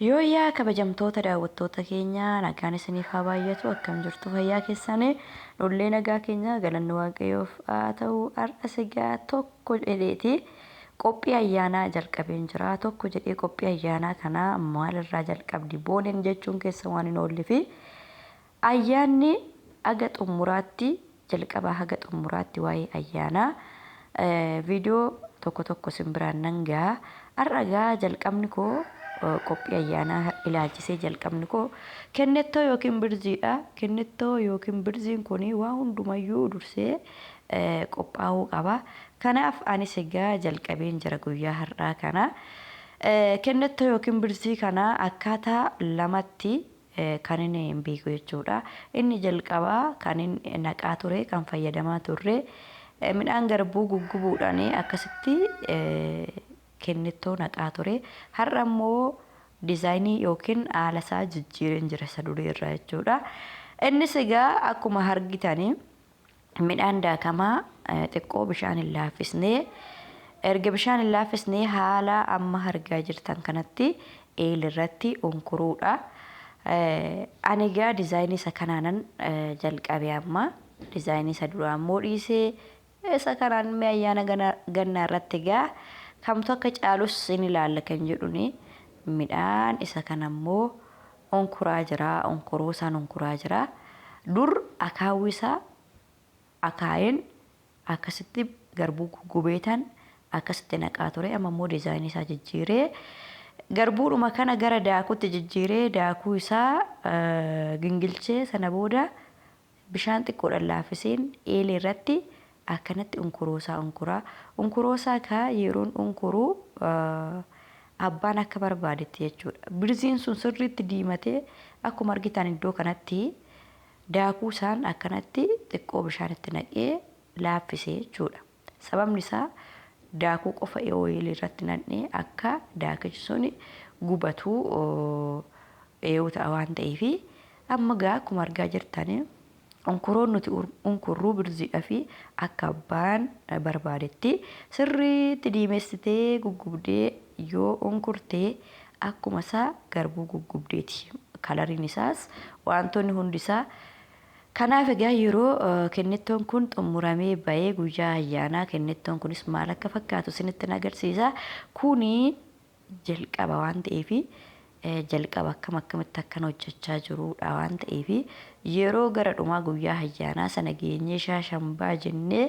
Yooyyaa kabajamtoota daawwattoota keenya, nagaan isiniif haa baay'atu. Akkam jirtu? Fayyaa keessanii? Nullee nagaa keenya, galanni Waaqayyoof haa ta'u. Har'as egaa tokko jedheeti qophii ayyaanaa jalqabeen jira. Tokko jedhee qophii ayyaanaa kana maalirraa jalqabdi booneen jechuun keessa waan hin oolle fi ayyaanni haga xumuraatti, jalqabaa haga xumuraatti waa'ee ayyaanaa viidiyoo tokko tokko isin biraan nan ga'a. Har'a egaa jalqabni koo qophii ayyaanaa ilaalchisee jalqabni koo kennettoo yookiin birziidha. Kennettoo yookiin birziin kun waa hundumayyuu dursee qophaa'uu qaba. Kanaaf anis egaa jalqabeen jira guyyaa har'aa kana. Kennettoo yookiin birzii kana akkaataa lamatti kan inni hin beeku jechuudha. Inni jalqabaa kan inni naqaa ture, kan fayyadamaa turre, midhaan garbuu guggubuudhaan akkasitti kennettoo naqaa ture. Har'a immoo diizaayinii yookiin haala isaa jijjiireen jira isa durii irraa jechuudha. Innis egaa akkuma argitanii midhaan daakamaa xiqqoo bishaan hin laaffisnee, erga bishaan hin laaffisnee haala amma argaa jirtan kanatti eelirratti unkuruudha. Ani egaa diizaayinii isa kanaanan jalqabe amma. Diizaayinii isa duraa immoo dhiisee isa kanaan mee ayyaana gannaa irratti egaa kamtu akka caalus in ilaalla kan jedhuni midhaan isa kana immoo unkuraa jira. Unkuruu isaan unkuraa jira. Dur akaawwi isaa akaayeen akkasitti garbuu guggubeetan akkasitti naqaa ture. Amma immoo diizaayinii isaa jijjiiree garbuudhuma kana gara daakutti jijjiiree, daakuu isaa gingilchee, sana booda bishaan xiqqoodhaan laaffiseen eelee irratti akkanatti unkuroo isaa unkuraa. Unkuroo isaa kaa yeroon unkuruu abbaan akka barbaadetti jechuudha. Birziin sun sirriitti diimatee akkuma argitan iddoo kanatti daakuu isaan akkanatti xiqqoo bishaan itti naqee laaffisee jechuudha. Sababni isaa daakuu qofa eelee irratti naqnee akka daakichi sun gubatu eeyyuu ta'a waan ta'eef, amma gaa akkuma argaa jirtan unkuroon nuti unkurruu birziidhaa fi akka abbaan barbaadetti sirriitti diimessitee guggubdee yoo unkurtee akkuma isaa garbuu guggubdeeti. Kalariin isaas, wantoonni hundi isaa. Kanaaf egaa yeroo kennettoon kun xumuramee bahee guyyaa ayyaanaa kennettoon kunis maal akka fakkaatu isinitti agarsiisa. Kuni jalqaba waan ta'eef, jalqaba akkam akkamitti akkan hojjechaa jirudha waan ta'eef, yeroo gara dhumaa guyyaa ayyaanaa sana geenyee shaashambaa jennee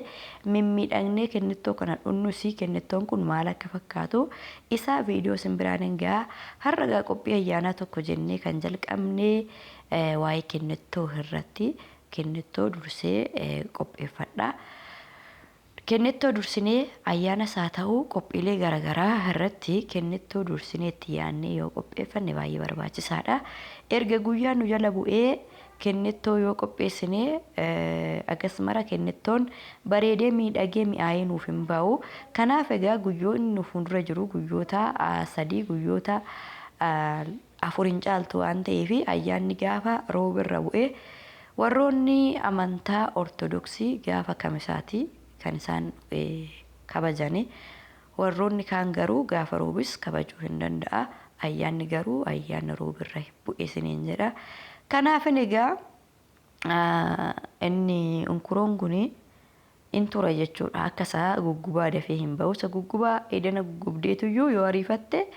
mimmiidhagnee kennettoo kana dhunnus kennettoon kun maal akka fakkaatu isaa viidiyoo isin biraan hin ga'a. Har'a egaa qophii ayyaanaa tokko jennee kan jalqabne waa'ee kennettoo irratti, kennettoo dursee qopheeffadha. Kennettoo dursinee ayyaanas haa ta'u qophiilee garaagaraa irratti kennettoo dursinee itti yaadnee yoo qopheeffanne baay'ee barbaachisaadha. Erga guyyaan nu jala bu'ee kennettoo yoo qopheessine akkas mara kennettoon bareedee miidhagee mi'aayee nuuf hin ba'u. Kanaaf egaa guyyoonni nu fuuldura jiru guyyoota 3, guyyoota 4 hin caaltu waan ta'eef, ayyaanni gaafa roobirra bu'ee, warroonni amantaa Ortodoksii gaafa kamisaati kan isaan kabajani. Warroonni kaan garuu gaafa roobis kabajuu hin danda'a. Ayyaanni garuu ayyaanni roobirra bu'e isiniin jedha. Kanaaf egaa inni unkuroon kun in tura jechuudha. Akka isaa guggubaa dafee hin bahu. Isa guggubaa edana guggubdeetuyyuu yoo ariifatte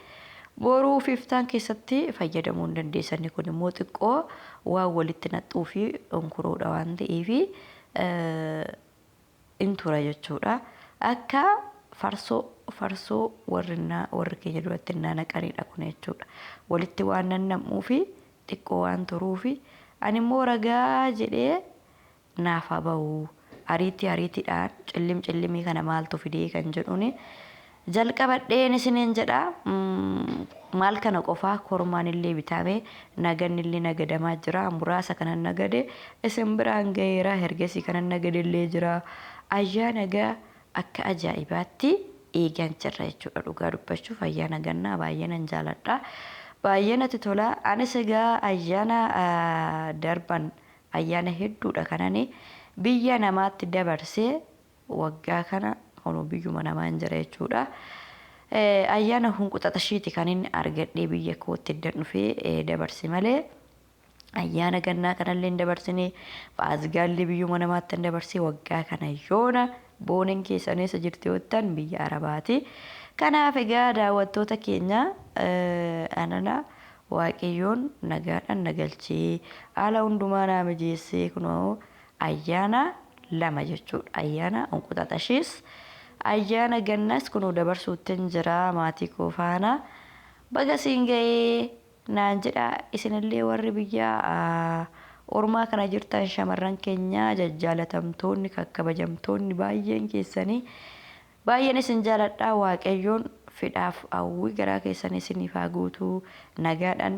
boruu fiftaan keessatti fayyadamuu hin dandeessan. Kun immoo xiqqoo waan walitti naxxuu fi unkuroodha waan ta'eef in tura jechuudha. Akka farsoo warri keenya duratti innaa naqanidha kun jechuudha. Walitti waan nannam'uu fi xiqqoo waan turuufi ani immoo ragaa jedhee naaf haa bahu. Ariitii ariitiidhaan cillim cillimii kana maaltu fidee kan jedhuuni jalqabadheen isiniin jedha. Maal kana qofaa, kormaan illee bitame, naganni illee nagadamaa jira. Muraasa kanan nagade isin biraan gaheera. Ergasii kanan nagade illee jira. Ayyaana gaa akka ajaa'ibaatti eegaan jirra jechuudha. Dhugaa dubbachuuf ayyaana gannaa baay'ee nan jaaladha. Baay'ee natti tola. Anis egaa ayyaana darban ayyaana hedduudha kanani biyya namaatti dabarsee, waggaa kana kunuu biyyuma namaan jira jechuudha. Ayyaana hunquxaxashiiti kan inni argadhee biyya kootti iddan dhufee dabarse malee ayyaana gannaa kanallee hin dabarsine, faazigaallee biyyuma namaatti hin dabarse. Waggaa kana yoona booneen keessan eessa jirti yoottan biyya Arabaati. Kanaaf egaa daawwattoota keenya, anana Waaqayyoon nagaadhaan na galchee haala hundumaa naa mijeessee kunoo ayyaana lama jechuudha. Ayyaana unquxaxashiis ayyaana gannas kunoo dabarsuuttin jira maatii koo faana. Baga siin ga'ee naan jedha. Isinillee warri biyya ormaa kana jirtan shamarran keenya jajjaalatamtoonni kakkabajamtoonni baay'een keessanii baay'een isin jaaladha. Waaqayyoon fedhaaf hawwii garaa keessan isiniif haa guutuu, nagaadhaan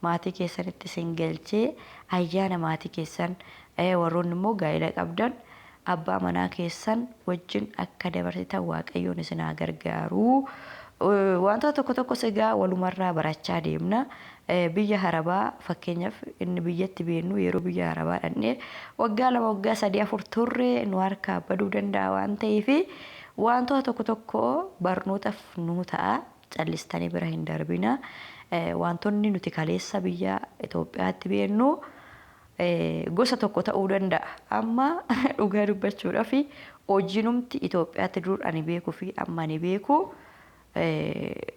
maatii keessanitti isin galchee ayyaana maatii keessan, warroonni immoo gaa'ela qabdan abbaa manaa keessan wajjin akka dabarsitan Waaqayyoon isin haa gargaaru. Wantoota tokko tokkos egaa walumarraa barachaa deemna. Biyya Arabaa fakkeenyaaf inni biyyatti beennu yeroo biyya Arabaa dhaqnee waggaa 2, waggaa 3, 4 turre nu harkaa baduu danda'a waan ta'eef wantoota tokko tokko barnootaaf nuu ta'a. Callistanii bira hin darbina. Wantoonni nuti kaleessa biyya Itoophiyaatti beennu gosa tokko ta'uu danda'a. Amma dhugaa dubbachuudhaaf hojiinumti Itoophiyaatti dur ani beekuu fi amma ani beeku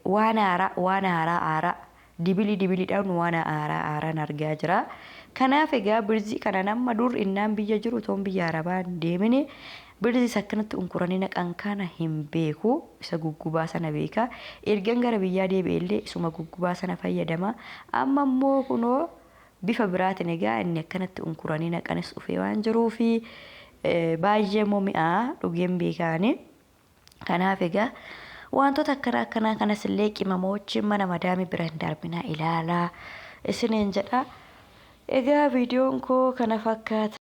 waan haaraa waan haaraa haaraa dibilii dibiliidhaan waan haaraa haaraan argaa jira. Kanaaf egaa birzii kana nama dur innaan biyya jiru toon biyya Arabaa hin deemine birziis akkanatti unkuranii naqan kana hin beeku. Isa guggubaa sana beeka. Ergan gara biyyaa deebi'e illee isuma guggubaa sana fayyadama. Amma immoo kunoo bifa biraatiin egaa inni akkanatti unkuranii naqanis dhufee waan jiruufi baay'ee immoo mi'aa dhugeen beekaani. Kanaaf egaa wantoota akkana akkanaa kanas illee qimamoochi mana madaamii bira hin darbinaa ilaalaa isiniin jedha. Egaa viidiyoon koo kana fakkaata.